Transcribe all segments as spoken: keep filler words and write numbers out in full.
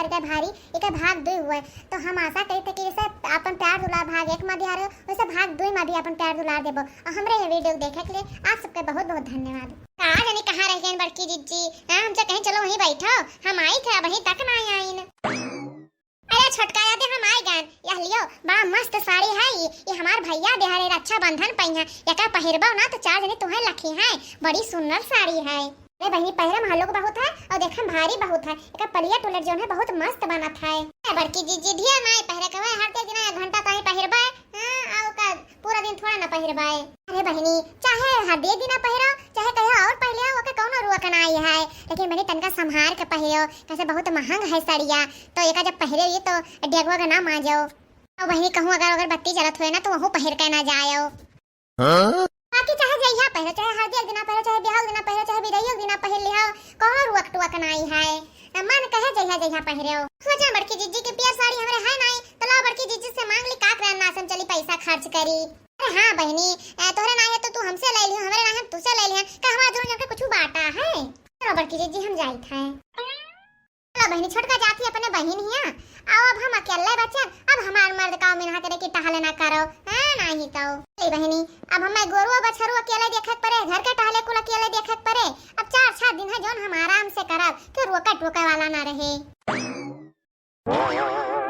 एकर भारी, एकर भाग दुई हुए। तो हम आशा करी थे कि जैसे आपन प्यार दुलार भाग एक मा दिहा रहे हो, वैसे भाग दुई मा भी आपन प्यार दुलार देबो। और हमरे ये video देखे के लिए आप सबके बहुत बहुत धन्यवाद। का जानी कहाँ रह गइन बड़की जिज्जी? हाँ, हमसे कहीं चलो वहीं बैठो, हम आई थे, अबहीं तक ना आइन। अरे छोटका, यादे हम आइ गएन। यह लियो, बड़ा मस्त साड़ी है ई, ई हमार भइया देहरे रक्षाबंधन पइहें। एका पहिरबो ना तो चार जने तुहें लखिहें। बड़ी सुंदर साड़ी है। अरे बहिनी, पहिरे में हल्लुक बहुत है और देखे में भारी बहुत है। एका पलिया टुलर जौन है बहुत मस्त बनत है। ए बड़की जिज्जी, ढेर नाई पहिरे के होए, हर दिना एक घंटा ताई पहिरबे। हाँ, आ ओका पूरा दिन थोड़ा ना पहिरबे। अरे बहिनी, चाहे हर दिना पहिरो, चाहे कहियो और पहिर लियो, ओके कौनो रोक नाई है। लेकिन बहिनी, तनका संभार के पहिरो, कैसे बहुत महंग है साड़िया। तो एका जब पहिरे ये तो डेगवा के ना माजो। और बहिनी, कहूँ अगर अगरबत्ती जलत होए ना, तो वहू पहिर के ना जायो। हाँ? बाकी चाहे जइहा पहिरो, चाहे हरदी के दिना पहिरो, चाहे बियाह के दिना पहिरो, चाहे बिदाई के दिना पहिर लिहो, कौनो रोक टोक नाई है। मन कहे जइहा जइहा पहिरो। सोचा बड़की जिज्जी के पियर साड़ी हमरे है नाई, तो लाओ बड़की जिज्जी से मांग ली, का करे नासन चली पैसा खर्च करी। अरे हाँ बहिनी, ए, तोहरे नाई है तो तू हमसे ले लिहो, हमरे नाई है तुसे ले लिहे, का हमार दोनों जन के कुछ बाटा है? चलो बड़की जिज्जी, हम जाइत है। चलो बहिनी, छोटका जाती अपने बहिन हिया, आओ अब हम अकेले बचन, अब हमार मर्द का मिनहा करे कि टहले ना करो, हाँ, नाही तो। ए बहिनी, अब हमें गोरुआ बछरू अकेले देखे के परे, घर के टहले कुल अकेले देखे के परे। अब चार छह दिन है जौन हम आराम से करब, क्यों रोके टोके वाला ना रहे।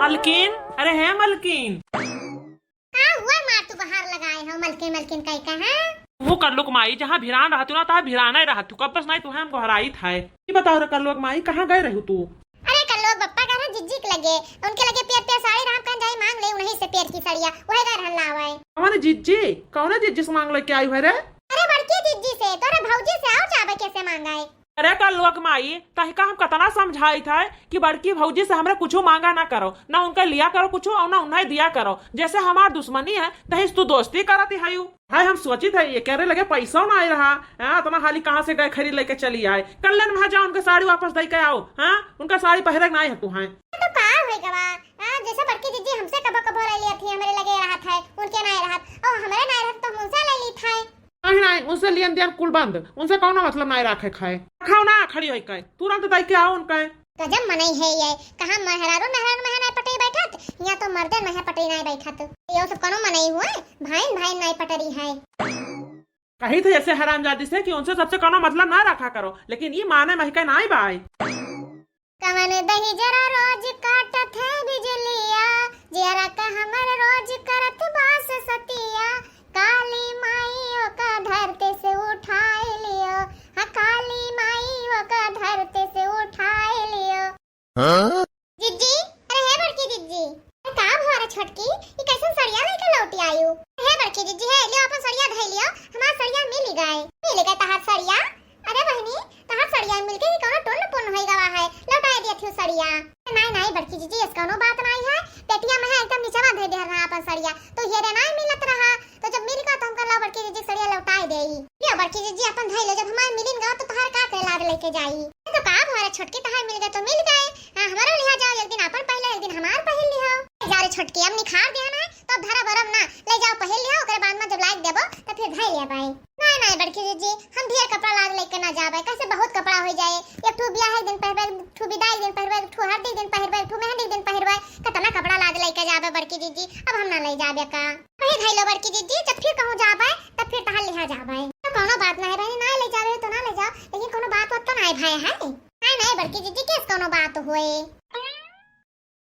मलकिन, अरे हे मलकिन। का हुआ मार तू बाहर लगाए हो मलकिन मलकिन कह के, हैं? वो कल्लुक माई, जहाँ भिरान रहतू ना, तहाँ भिराने रहतू। कब बस नाई तुहे हम गोहराइत है। ई बताओ रे कल्लुक माई, कहाँ गए रहू तू? अरे कल्लुक बप्पा गए रहे जिज्जी के लगे, उनके लगे पियर पियर साड़ी राम कहन जाई मांग ले, उन्हीं से पियर की साड़िया, वही गए रहन लावे। कौन जिज्जी? कौन जिज्जी से मांग लेके आई है रे? अरे बड़की जिज्जी से, तोरे भौजी से और जाबे कैसे मांगाए? अरे कल्लुक माई, तहिका हम कतना समझाइत है कि बड़की भौजी से हमरे कुछू मांगा ना करो, ना उनका लिया करो कुछू और ना उन्हें दिया करो। जैसे हमार दुश्मनी है, तहिस तू दोस्ती करत ही हयू। हाय, हम सोचित है, ये करे लगे पैसा ना आए रहा, हाँ, इतना हाली कहाँ से गए खरीद लेके चली आए। कल्याण में जा, उनका साड़ी वापस दे के आओ, हाँ, उनका साड़ी पहिरे के नाई है तू, हाँ। तो का होई गवा, हाँ, जैसे बड़की जिज्जी हमसे कबो कबो ले लिया थी, हमरे लगे रहत है, उनके नाई रहत, और हमरे नाई रहत तो हम उनसे ले ली था। नहीं, नहीं, उनसे लेन देन कुल बंद, उनसे कौनो मतलब नहीं रखे खाए। खाओ ना, खड़ी होई के, तुरंत दई के आओ उनके। गजब मनई है ये, कहाँ मेहरारू, मेहरारू में है नहीं पटई बैठत, यहाँ तो मर्दे में है पटई नहीं बैठत। ये सब कौनो मनई हुए, भाइन, भाइन नहीं पटरी है। कही थे ऐसे हरामजादी से कि उनसे सबसे कौनो मतलब ना रखा करो, लेकिन ये माने महिका नहीं बाई। कवन दहिजरा रोज काटत है बिजुलिया, जियरा का हमर रोज करत बास सतिया। काली माई ओका धरती से उठाए लियो, हाँ, काली माई ओका धरती से उठाए लियो। हाँ? जिज्जी, अरे हे बड़की जिज्जी, अरे का भवा रे छोटकी, ई कैसन सड़िया लेके लौटी आयु? हे बड़की जिज्जी, हे लियो अपन सड़िया धई लियो, हमार सड़िया मिल गए। मिल गए तहार सड़िया? अरे बहिनी, तहार सड़िया मिलके ही कौनो टुन्न पुन्न होई गवा है, लौटाए दिया थी सड़िया। नाई, नाई बड़की जिज्जी, ऐस कौनो बात नाई है, पेटिया में है, एकदम नीचवा धई दिहर रहा अपन सड़िया, तो ये रे नाई मिलत रहा, तो जब मिल गवा तो हमका ला बड़की जिज्जी सड़िया लौटाए देई। लियो बड़की जिज्जी अपन धई ले, जब हमार मिलिन गवा तो तहार का करे लाद लेके जाई। ये तो का भवा रे छोटकी, तहार मिल गए तो मिल गए, हाँ हमारो लिहा जाओ, एक दिन अपन पहिलो एक दिन हमार पहिर लिहो। जा रे छोटकी, अब निखार दिया ना, तो अब धरा बरम ना, ले जाओ पहिर लिहो, ओकरे बाद में जब लाइक देबो तो फिर धई लिया बाई। नाई, नाई बड़की जिज्जी, हम ढेर कपड़ा लाद लेके ना जाबे, कैसे बहुत कपड़ा हो जाए। एक ठू बियाह एक दिन पहिरबे, एक ठू बिदाई दिन पहिरबे, एक ठू हरदी दिन पहिरबे, एक ठू मेहंदी दिन पहिरबे, कितना कपड़ा लाद लेके जाबे बड़की जिज्जी, अब हम ना ले जाबे का। वही धई लो बड़की जिज्जी, जब फिर कहूँ जाबे तब फिर तहार लिहा जाबे। तो कौनो बात ना है बहनी, ना ले जाबे तो ना ले जाओ, लेकिन कौनो बात होत तो ना है भाई है। नाई, नाई बड़की जिज्जी, केस कौनो बात होए।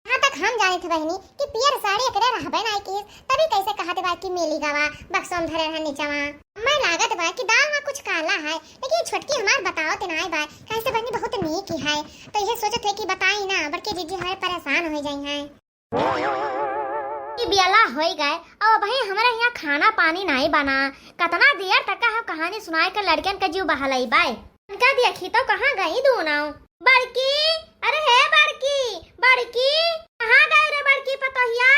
जहाँ तक हम जानित बहिनी कि पियर साड़ी एकरे रहबे नाई कीस, तभी कैसे कहत बा कि मिली गवा, बक्सों में धरे रहा नीचवा। हमें लागत बा कि दाल में कुछ काला है, लेकिन छोटकी हमार बतावत नाई बा, कैसे बहिनी बहुत नीक ही है, तो यह सोचत है कि बताई ना, बड़की जिज्जी हमारे परेशान हो जाई हैं। ई बियाला होई गए, और अबहीं हमरे यहाँ खाना पानी नाई बना। कतना देर तक हम कहानी सुनाए के लड़कन के जीव बहलई बाय। उनका देखी तो कहाँ गई दोनों। बड़की, अरे हे बड़की, बड़की, कहाँ गए रे बड़की पतोहिया?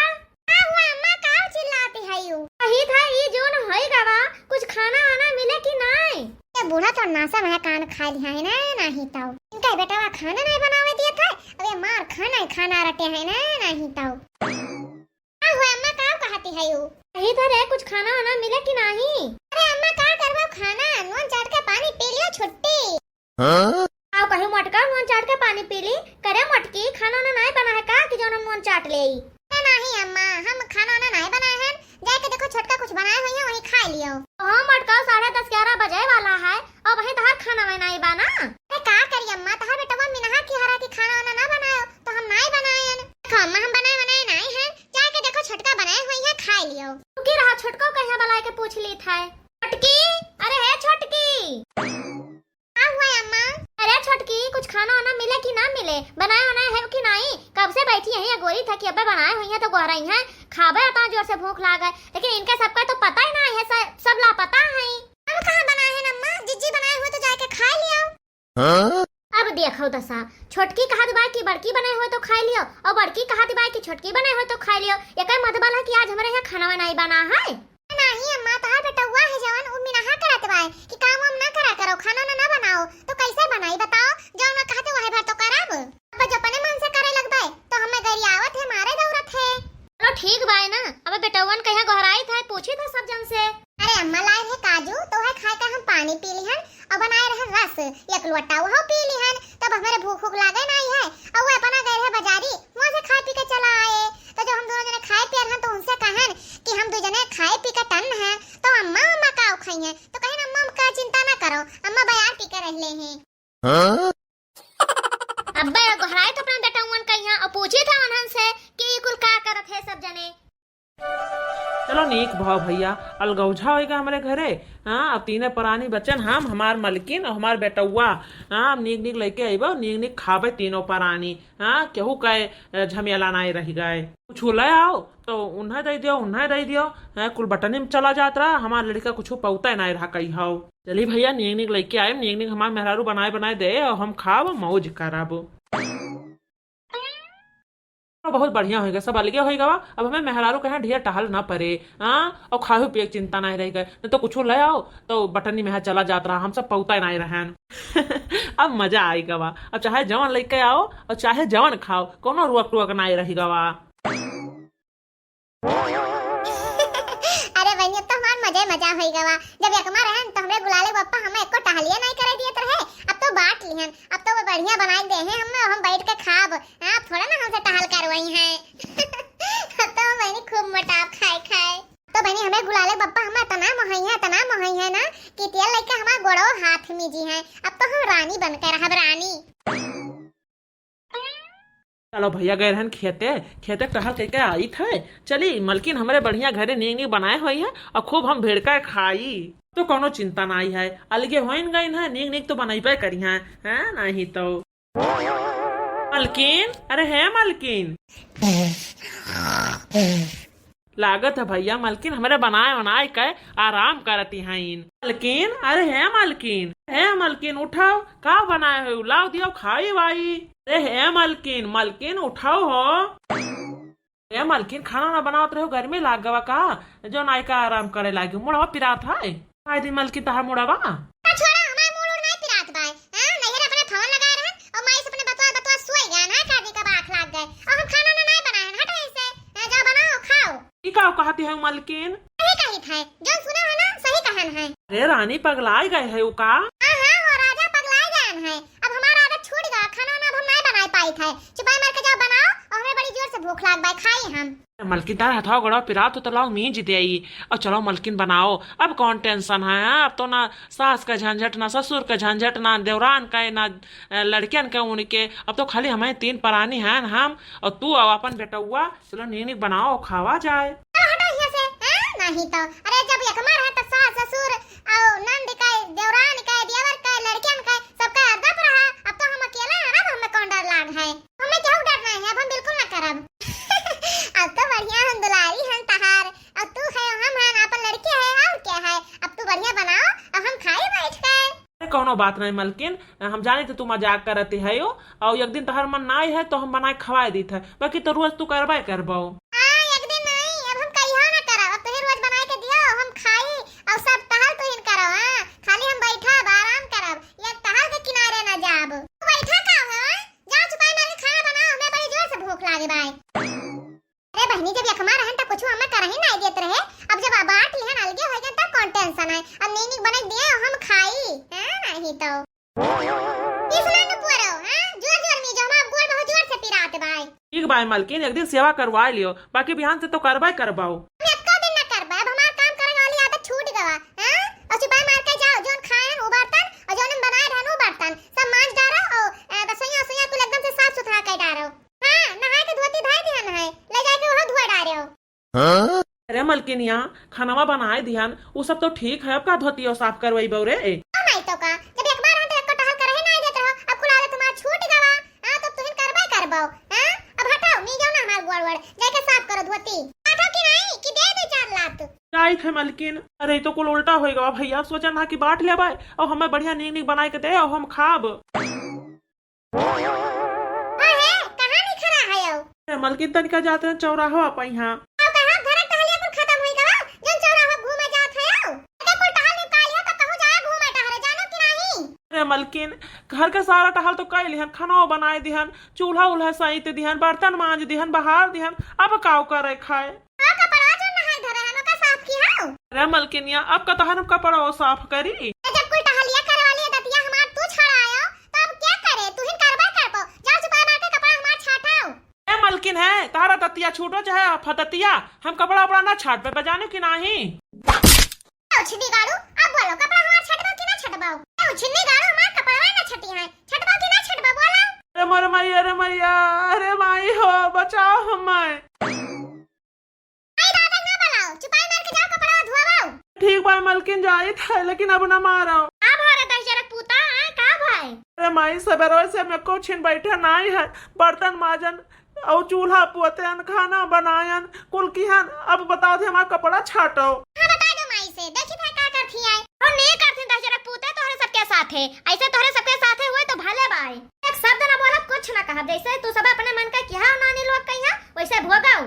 का हुआ अम्मा, का चिल्लाती है यू? कही था ई जोन होई गवा, कुछ खाना आना मिले कि नाई? ये बूढ़ा तो नासा में कान खा लिया है ना, नहीं तो। इनका बेटवा खाना नहीं बनावे दिया था, अब ये मार खाना ही खाना रटे है ना, नहीं तो। का हुआ अम्मा, का कहती है यू? कही था रे, कुछ खाना वाना मिले कि नहीं? अरे अम्मा, का करबो खाना, नून चाट के पानी पी लियो, छुट्टी। हाँ? आओ कहीं मोट का नून चाट के पानी पी ली? करे मोटकी, खाना वाना नाहीं बना है का कि जौन हम नून चाट लेई? अरे नाहीं अम्मा, हम खाना वाना नाहीं बनाए हैं। जाए के देखो छोटका कुछ बनाए होइहैं, वही खाए लियो। हाँ मोटका, साढ़े दस ग्यारह बजे वाला है और वही तहार खाना वाना नाहीं बना। अरे का करी अम्मा, तहार बेटवा मिनहा की हरा की खाना वाना ना बनायो तो हम नाहीं बनाएन। देखो अम्मा, हम बनाए बनाए नाहीं हैं, जाए के देखो छोटका बनाए होइहैं, खाए लियो। रुकी रहा, छोटको कहिया बुलाए के पूछ ली था। छोटकी, अरे हे छोटकी। का हुआ अम्मा? अरे छोटकी, कुछ खाना वाना मिले कि ना मिले? बनाए वनाए है कि नाहीं? कब से बैठी यहीं अगोरी था कि अबे बनाए होइहैं तो गोहराइहैं, खाबे। इतना जोर से भूख लाग है, लेकिन इनके सबका तो पता ही नाहीं है, स-, सब लापता हैं। हम कहाँ बनाए हैं अम्मा? जिज्जी बनाए हुए तो जाके खाए लियो। हाँ? अब देखो दशा, छोटकी कहत बा कि बड़की बनाए हुए तो खाए लियो, और बड़की कहत बा कि छोटकी बनाए हुए तो खाए लियो। एकर मतलब है कि आज हमरे यहाँ खाना वाना नाहीं बना है। नाहीं अम्मा, तहार बेटउआ है जवन, उ मिनहा करत बाय कि काम वाम ना करा करो, खाना ना, ना बनाओ, तो कैसे बनाई बताओ? जवन कहते वहे भर तो करब। अब जो अपने मन से करे लगबे तो हमें गरियावत है, मारे दौड़त है। चलो ठीक बाय ना, अब बेटउअन कहिया गोहराइत है, पूछी था सब जन से। अरे अम्मा, लाए रहे काजू, तो है खाए का हम पानी पी लिहन, और बनाए रहे रस, एक लोटा वह पी लिहन, तब हमारे भूख भूख लागे नाहीं है, और वो अपना गए रहे बाजारी, वहाँ से खा पी के चला आए। तो जब हम दोनों जने खाए पिए रहन तो उनसे कहन कि हम दो जने खाए पी के टन हैं, तो अम्मा, अम्मा का खाई हैं? तो कहिन अम्मा, अम्मा का चिंता ना करो, अम्मा बयार पी के रह ले हैं। हाँ? अब्बे गोहराइत अपना बेटउअन कहिया और पूछी था उन्हन से कि ई कुल का करत है सब जने। चलो नीक भव भइया, अलगौझा होइगा हमरे घरे। हाँ, अब तीने परानी बचन हम, हमार मलकिन और हमार बेटउआ। हाँ, अब नीक नीक लइके अइबो, नीक नीक खाबे तीनों परानी। हाँ, केहू का, अ, झमेला नाहीं रहि गए। कुछ ले आओ तो उन्हें दइ दियो, उन्हें दइ दियो। हाँ, कुल बटनी में चला जात रहा, हमार लड़का कुछ पउते नाहीं रहा कही हौ। चली भइया, नीक नीक लइके आइब, नीक नीक हमार मेहरारू बनाए बनाए दे और हम खाब, मौज करब। बहुत बढ़िया होइगा, सब अलगे होइगा बा। अब हमें मेहरारू कहे ढेर टहल ना परे, हाँ, और खाए पिए के चिंता नाहीं रहि गए, नहीं तो कुछ ले आओ तो बटनी में चला जात रहा, हम सब पउते नाहीं रहन। अब मजा आइगा बा, अब चाहे जवन लइके आओ और चाहे जवन खाओ, कोनो रुअक टुअक नाहीं रहिगा बा। अरे बहिनी, अब तो हमार मजे मजा होइगा बा। जब एकमा रहन तो हमरे गुलाले बप्पा हमें एको टहलिया नाहीं करे दियत रहे, अब तो बांट लिहन, अब तो वो बढ़िया बनाए दे हैं हमें, हम बैठ के खाब। हाँ, अब थोड़ा ना हमसे टहल करवाई हैं। अब तो हम बहिनी खूब मोटाब खाए खाए। तो बहिनी, हमें गुलाले बप्पा हमें इतना मोहई है, इतना मोहई है ना कि तेल लेके हमार गोड़ो हाथ में जी हैं। अब तो हम रानी बन के रहब, रानी। चलो भइया, गए रहन खेते, खेते टहल कइके आइत है। चली, मलकिन हमरे बढ़िया घरे नीक नीक बनाए होइहैं और खूब हम भिड़का खाई। तो कोनो चिंता नाहीं है, अलगे होइन गइन है, नीक नीक तो बनइबे करिहैं, हैं? नाहीं तो। मलकिन, अरे हे मलकिन। लागत है भइया, मलकिन हमरे बनाए बनाए के आराम करती हइन। मलकिन, अरे हे मलकिन, हे मलकिन, उठाओ, का बनाए हो? लाओ दियो, खाई वाई। अरे हे मलकिन, मलकिन उठाओ हो। हे मलकिन, खाना ना बनावत रहो, गर्मी लाग गवा का? जो नाई का आराम करे लागी, मुड़वा पिरात है। खाए दी मलकिन तहार मुड़वा। छोड़ा, हमार मूड़ उड़ नाई पिरात बाय। हाँ, नैहर अपने फोन लगाए रहन और माई से अपने बतवा बतवा सोए गया ना, का दी का बाख लाग गए। और हम खाना ना नाई बनाए हन, हटो ऐसे। हाँ, जाओ बनाओ, खाओ। ई का कहती है मलकिन? सही कही था, जो सुना है ना, सही कहन है। अरे रानी पगलाए गए है उ का? हाँ, हाँ, हो राजा पगलाए गए है। अब हमारा आदत छूट गया, खाना वाना अब हम नाई बनाए पाई था। चुपाई मार के जाओ बनाओ, और हमें बड़ी जोर से भूख लाग बाय, खाई हम। मलकिन तार हथवा गोड़वा पिरात हो तो लाओ मीज दे आई। और चलो मलकिन बनाओ, अब कौन tension है, हाँ? अब तो ना सास का झंझट, ना ससुर का झंझट, ना देवरान का, ना, अ, लड़कियन का उनके। अब तो खाली हमें तीन परानी हैं, हम और तू और अपन बेटउआ। चलो नीक नीक बनाओ, खावा जाए। चलो हटो यहाँ से, हाँ? नहीं तो, अरे जब एकमा रहा तो सास ससुर और नंद का, देवरान का, देवर का, लड़कियन का, सबका अदब रहा। अब तो हम अकेला हैं, अब हमें कौन डर लाग है? हमें केहू डर नाहीं है, अब हम बिल्कुल ना करब। अब तो बढ़िया हम दुलारी हन तहार, अब तू है हम हन, अपन लड़के है और क्या है, अब तू बढ़िया बनाओ, अब हम खाई बैठ के। अरे कौनो बात नहीं मलकिन, हम जानी तो तू मजाक करती है यो, और एक दिन तहार मन नाई है तो हम बनाए खवाए दीत है, बाकी तो रोज तू करबे करबो। हाँ, एक दिन नहीं, अब हम कहियो ना करब, अब तुहे रोज बनाए के दियो, हम खाई और सब टहल तुहिन करो, हाँ, खाली हम बैठब, आराम करब, एक टहल के किनारे ना जाब। तू बैठा का हो? जाओ चुपाई मार के खाना बनाओ, हमें बड़ी जोर से भूख लागे बाय। अरे बहिनी, जब एकमा रहन त कुछ हमें करही नाई देत रहे, अब जब बांट लिहन अलगे हो गए तब कौन tension है? अब नीक नीक बने दिए हम खाई, हैं? नहीं तो। ई सुना नु पुअरो, आय मलकिन, एक दिन सेवा करवा लियो, बाकी बिहान से तो करबे करबाओ। हम एक्को दिन ना करबे, अब हमार काम करे वाली आदत छूट गवा, हाँ? और चुपाई मार के जाओ, जौन खाएन उ बर्तन, और जौन हम बनाए रहन उ बर्तन, सब मांज डारो, और, अ, रसोईया, रसोईया कुल एकदम से साफ सुथरा कर डारो। हाँ, नहाए के धोती धाए दिहन है, ले जाके वह धोए डारो। हाँ? अरे मलकिनिया, खानवा बनाए दिहन, उ सब तो ठीक है, अब का धोती और साफ करवाई बउरे? ओ माई तो का, जब एक बार हम तो एक्को टहल करहे ना देत रहो, अब कुल आदत तुम्हार छूट गवा। हाँ, तो तुहिन करबे करबो। हाँ, अब हटाओ, नी जाओ ना हमार गोड़ वोड़, जाके साफ करो धोती। काटो कि नहीं, कि दे दे चार लात? जाइत है मलकिन। अरे, ई तो कुल उल्टा होई गवा भैया, सोचा ना कि बांट लेबे, और हमें बढ़िया नीक नीक बनाए के दे, और हम खाब। ओहे, कहाँ निखरा है यो? ए, मलकिन तनिका जात हैं चौराहा पे यहाँ। अब कहाँ घर टहलिया कुल खत्म होई गवा, जौन चौराहा घूमे जात है यो? एके कुल टहल निकालियो तो कहूँ जाए घूमे टहरे, जानो कि नहीं? अरे मलकिन, घर के सारा टहल तो कई लिहन, खाना बनाए दिहन, चूल्हा उल्हा सहित दिहन, बर्तन मांज दिहन, बहार दिहन, अब काव करे खाए? हाँ, कपड़ा जो नहाए धरे हन, ओका साफ की हौ? अरे मलकिनिया, अब कतहन हम कपड़ा साफ करी? ए, जब कुल टहलिया करे वाली है दतिया हमार तू छड़ायो, तो अब क्या करे? तू ही करबे करबो। जाओ चुपाई मार के कपड़ा हमार छाटाओ। ए मलकिन है, तारा दतिया छूटो चाहे फदतिया, हम कपड़ा उपड़ा ना छाटबे, बजाने की नाही। ए उछिन्नी गाड़ू, अब बोलो, कपड़ा हमार छटबो कि ना छटबो? ए उछिन्नी गाड़ू, हमार कपड़ा ना छटी है, छटबो कि ना छटबो, बोलो। अरे मोर माई, अरे मैया, अरे माई हो, बचाओ हमें। आई दादा ना बोलाओ, चुपाई मार के जाओ, कपड़ा धोवाओ। ठीक बा मलकिन, जाइत है, लेकिन अब ना मारो। का भा रे दहिजरक पूता, हैं, का भाई? अरे माई, सबेरवे से हम एको छिन बैठे नाई है, बर्तन माजन, और चूल्हा पोतन, खाना बनायन, कुल किहन, अब बताओ थे हमार कपड़ा छाटो। हाँ, बता दो माई से, देखी था का करती है। और नहीं करती दहिजरक पूते तोहरे सबके साथे, ऐसे तोहरे सबके साथे हुए तो भले बाय। एक शब्द ना बोलब, कुछ ना कहब, जैसे तू सब अपने मन का किहा नानी लोग कहिया, वैसे भोगव।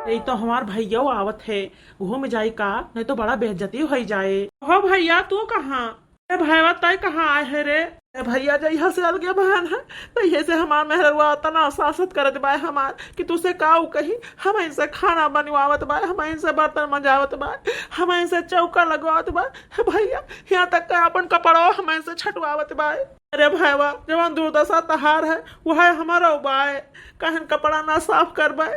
यही तो हमार भैया आवत है, घूम जाई का, नहीं तो बड़ा बेइज्जती होई जाए। हो भैया, तू कहाँ? ए भैया, तय कहाँ आए है रे? ए भैया, जइहा से अलगे बहन है, तइहे से हमार मेहररुआ इतना सासत करत बाय हमार कि तुसे काऊ कही, हम इनसे खाना बनवावत बाय, हम इनसे बर्तन मंजावत बाय, हम इनसे चौका लगवावत बाय। हे भैया, यहाँ तक का अपन कपड़वा हम इनसे छटवावत बाय। अरे भैया, जवन दुर्दशा तहार है, वह हमारो बाय। कहन कपड़ा ना साफ करबे,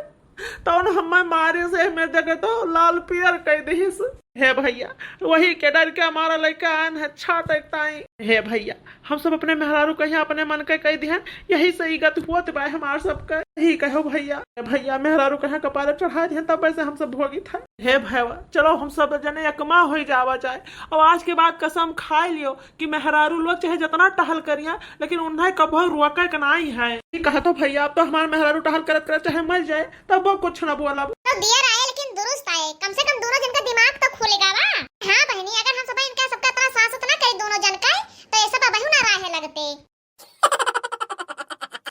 तौन हमें मारे से हमें देखे तो लाल पियर कह दिहिस। हे भैया, वही के डर के हमारा लइका आन है छाटे ताई। हे भैया, हम सब अपने मेहरारू कहिया अपने मन के कह दिहन, यही से ई गत हुआ बाय हमार सबके। यही कहो भैया, हे भैया, मेहरारू कहिया कपारे चढ़ा दिहन, तब से हम सब भोगित है। हे भैया, चलो हम सब जने एकमा होई जावा जाए, और आज के बाद कसम खाए लियो कि मेहरारू लोग चाहे जितना टहल करिया, लेकिन उन्हें कबो रोके के नाई है। ई कहत हो भैया, अब तो हमार मेहरारू टहल करत करत चाहे मर जाए, तब वो कुछ ना बोलब। तो दियर आए लेकिन दुरुस्त आए, कम से कम दोनों जन का दिमाग तो खुलेगा बा। हाँ बहनी, अगर हम सब इनका सबका इतना सासत ना करे दोनों जन का, तो ये सब अबहू ना राहे लगते।